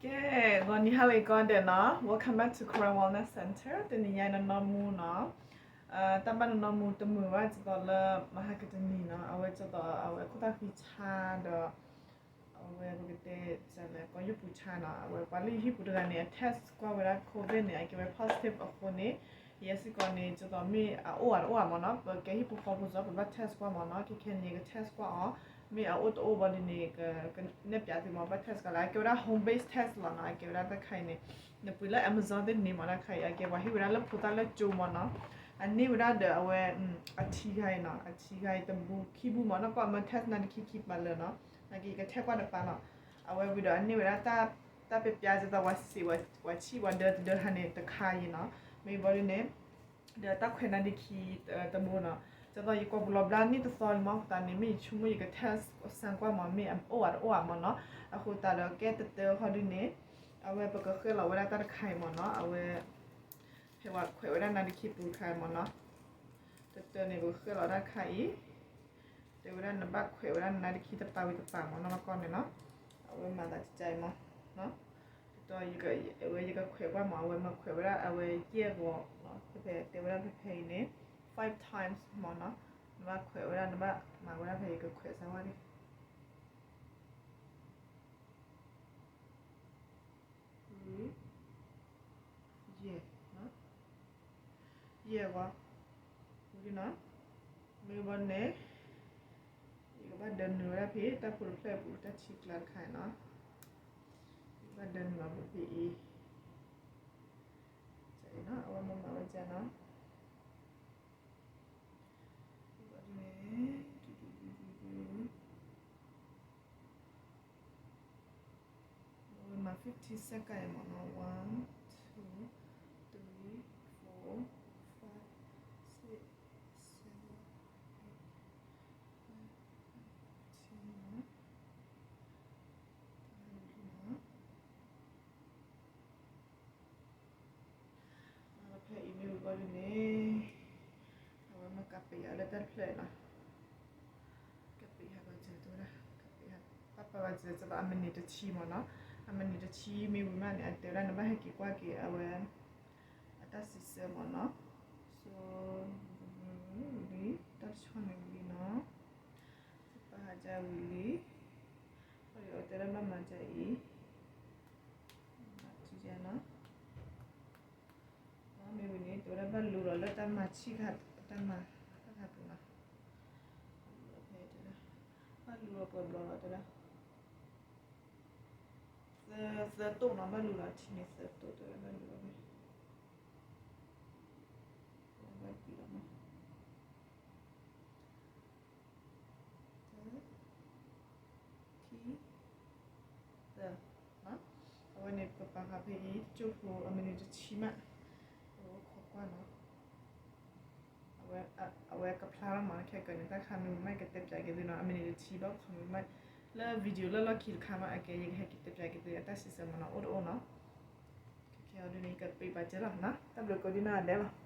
ကဲ, ဂီၤနံၤဟါလၢအဂ့ၤကိးဂၤဒဲးနီၤ, Welcome back to Karen Wellness Center. တနံၤညါအံၤနီၢ်နီၢ်မူနီၤ, တၢ်ဘၣ်နီၢ်နီၢ်မူတမုာ်ဘၣ် ဒ်သိးလၢမဟါကတနံၤနီၤ, အဝဲဒ်သိးအဝဲခိၣ်သၣ်ဃံဆါဒီး အဝဲပကတဲလဲၣ် ကီၢ်ယိၣ်ပူၤဆါနီၤ, အဝဲပှၤလၢယဟံၣ်ပူၤတဂၤန့ၣ် အ test ကွၢ်ဝဲဒၣ် COVID န့ၣ် အကဲဝဲ positive အဃိန့ၣ်, ယဲစ့ၢ်ကီးန့ၣ် ဒ်သိးမ့ၢ်အအိၣ်ဧါတအိၣ်ဧါမ့ၢ်နီၤ, ပကဲဟံၣ်ဖိဃီဖိစ့ၢ် ပဘၣ် test ကွၢ်မ့ၢ်နီၤ, ခဲခဲန့ၣ် ယက test ကွၢ်အီၤ, မ့ၢ်အအိၣ်တအိၣ်ဘၣ်ဒ်န့ၣ် ကနဲၣ်ပၠးသုမ့ၢ် ဘၣ် test ကလၢ အကဲဝဲဒၣ် home based test လီၤနီၤ, အကဲဝဲဒၣ်တၢ်တခါအံၤန့ၣ်, နပှ့ၤလၢ Amazon သ့ၣ်န့ၣ်မ့ၢ်တၢ်တခါအံၤ အကဲပှၤဟ့ၣ်ဝဲဒၣ်လၢဖိသၣ်လၢကၠိမ့ၢ်နီၤ, အန့ၢ်ဝဲဒၣ်ဒီးအဝဲ အထံဂၤအံၤနီၤ, အထံဂၤအံၤတဘိခံဘိမ့ၢ်နီၤ, ကွၢ်မ့ၢ် test နါဒ့ခံခံပာ်လၢာ်နီၤ, နာ်က့ ယကထဲကွၢ်တပာ်နီၤ, အဝဲဝံၤဒီးအန့ၢ်ဝဲဒၣ် တၢ်ပၠါပၠါဒ်သိးပှၤစံး ပှၤဆံးပှၤဒၢတဒၢတခါန့ၣ် တခါအံၤနီၤ, မ့ၢ်ဘၣ်ဒ်န့ၣ် ဒီးတၢ်ခွဲးနါဒ့ခံတဘိနီၤ, ဒ်သိးယကွၢ်ပူၤလီၤဘျါန့ၣ်တသီလံမ့ၢ်အဃိသတးန့ၣ် မ့ၢ်ယဆိကမိၣ်ယက test စမ်းကွၢ်မ့ၢ် မ့ၢ်အအိၣ်ဧါတအိၣ်ဧါမ့ၢ်နီၤ, အဃိသတးဒီးကဲတတၢဃီဒ်န့ၣ်, အဝဲပကဃဲလီၤဝဲဒၣ်တၢ်တခါအံၤမ့ၢ်နီၤ, အဝဲ ဖဲပှၤခွဲးဝဲဒၣ်နါဒ့ခံပူၤတခါအံၤမ့ၢ်နီၤ, တတၢန့ၣ် ပကဃဲလီၤတၢ်တခါအံၤ, တဲဝဲဒၣ်နဘၣ်ခွဲးဝဲဒၣ်နါဒ့ခံတပၤဝံၤတပၤမ့ၢ်နီၤ, နီၢ်ကီၢ်န့ၣ်နီၤ, အဝဲမၤသးကကါအံၤမ့ၢ်နီၤ, ဒ်သိး အဝဲယကခွဲးကွၢ်မ့ၢ် အဝဲမ့ၢ်ခွဲးဝဲဒၣ် အဝဲယဲၢ်ဂီၤနီၤ, ဖဲဖဲတဲဝဲဒၣ်ဖဲဖဲအံၤန့ၣ် five times မ့ၢ်နီၤ, နဘၣ်ခွဲးဝဲဒၣ် နဘၣ်မၤဝဲဒၣ်ဖဲယကခွဲးစၢ်ဝဲဒၣ် ယဲၢ်, ယဲၢ်ဝဲ, ဝံၤနီၤ, မ့ၢ်ဘၣ်န့ၣ် ယကဘၣ်ဒၢနုာ်ဝဲဒၣ်ဖဲ တၢ်ဖိတဖျၢၣ်အပူၤ တၢ်ထံကျါတခါအံၤနီၤ, ယကဘၣ်ဒၢနုာ်လီၤဖဲအံၤ, အဝဲမ့ၢ်မၤဝဲဒ်နီၤ န့ၣ် ဝဲမၤ fifteen second အံၤမ့ၢ်နီၤ, one, two, three, four, five, six, seven, eight, nine, ten, eleven, twelve, thirteen နီၤ, ဖဲအံၤမ့ၢ်ဝံၤဘၣ်ဒ်န့ၣ်, အဝဲမ့ၢ်ကးပ့ၤယၤလၢတၢ်တဖျၢၣ်နီၤ, ကးပ့ၤယၤဘၣ်စၢၤတဲဝဲဒၣ်, ကးပ့ၤယၤ, ဘၣ်ပာ်ဘၣ်စၢၤ စးဘၣ်အမံးနံးတဆံမ့ၢ်နီၤ, အမံးနံးတဆံမ့ၢ်ဝံၤမးန့ၣ် အတဲဝဲဒၣ်နဘၣ်ဟဲက့ၤကွၢ်က့ၤအဝဲ အတၢ်စံးဆၢမ့ၢ်နီၤ, so ဝံၤလံ တၢ်တဆီန့ၣ်ဝံၤလံနီၤ, စးဘၣ်ဟးကဝံၤလံ, အဝဲတဲဒၣ်ဘၣ်မၤဒ်အံၤ, မၤဒ်နီၤ မ့ၢ်ဝံၤန့ၣ် တဲဝဲဒၣ်ဘၣ်လူလီၤလၢတၢ်မၤဆံၣ်ခါ, တၢ်မၤတၢ်ခါပူၤနီၤ, ဘၣ်လူလီၤပှဲၤဘျီလီၤတဲဒၣ်, သၢတိၣ်နီၤ ဘ၁ၣ်လူလီၤထံန့ၣ် သၢတိၣ်တဲဝဲဒၣ်ဘၣ်လူလီၤဖဲ, ဘၣ်ကွံာ်လီၤမး တၢ ခံ သၢ, အဝဲန့ၣ် ပပာ်ဃာ်ဖဲအံၤ တကၠိၢ်ဖိအမံးနံးတဆံမး, ပခိးကွၢ်နီၤ, အဝဲကဖျါလီၤမး ခဲကနံၣ် တၢ်တခါမ့ၢ်ဝံၤမး ယကတဲပၠးက့ၤသုနီၤ, အမံးနံးတဆံဘၣ်ခိးမ့ၢ်မး, လၢ video လၢလီၢ်ခံတခါမး အကဲ ယကဟဲက့ၤတဲပၠးက့ၤသု အတၢ်စံးဆၢမ့ၢ်နီၤ အိၣ်တအိၣ်နီၤ, ခဲအံၤဒ်န့ၣ် ယကပ့ၤပာ်စၢၤလီၤနီၤ, တၢ်ဘျုးကိးဒ်နီၢ်ဂၤဒဲးလီၤ.